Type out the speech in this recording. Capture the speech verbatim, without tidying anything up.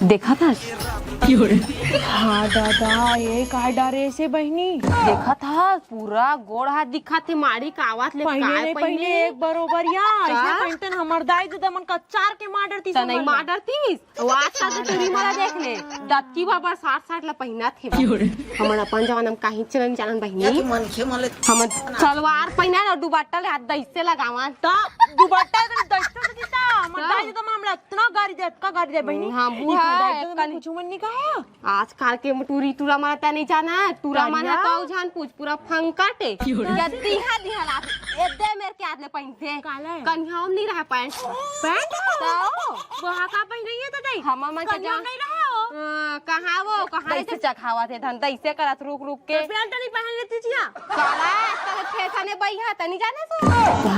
देखा था? हाँ दादा, ये का डारे से बहिनी? देखा था, पूरा गोड़ हाथ दिखा थे, माड़ी कावत ले पहिने काय नहीं, पहिने? पहिने एक बरोबर या। का? ऐसे पहिनते न हमर दाई ददा मन का चार के मार डरती त नहीं समझ मार ला। डरतीस। वो आजकल के टूरी मन ला देख ले, दतकी बाबा साठ साठ ला पहिना थे बा। हमन अपन जमाना में काहीच नहीं जानन बहिनी। या तो मनखे मन ले हमन सलवार पहिना अउ दुपट्टा ले हाथ दइसे लगावन। त दुपट्टा के दइसे से दिता। हमर त? दाई ददा मन हमला इतना गारी दे, इतना गारी दे बहिनी। हाँ, बुआ, इतना दाई ददा मन कन- कुछ मन नहीं कहा। आजकल के टूरी टूरा मन त नहीं जाना, टूरा मन करिया? तो जान पूछ, पूरा फंकट है। या दिहा दिहा ला, एदे मेर के आदले पहिनथे। काला है? कन्हैया में नहीं रहा पैंट। पैंट? तो? वहाँ का पहिने है तो दई? हम मन के कन्हैया जा- नहीं रहा हो। हाँ, कहाँ वो? कहाँ दइसे से? चखावत हे धन, दइसे करत रुक रुक के। तो पैंट नहीं पहन लेती जिया? काला, आजकल फैशन है बई, हाँ, तनी जाने से।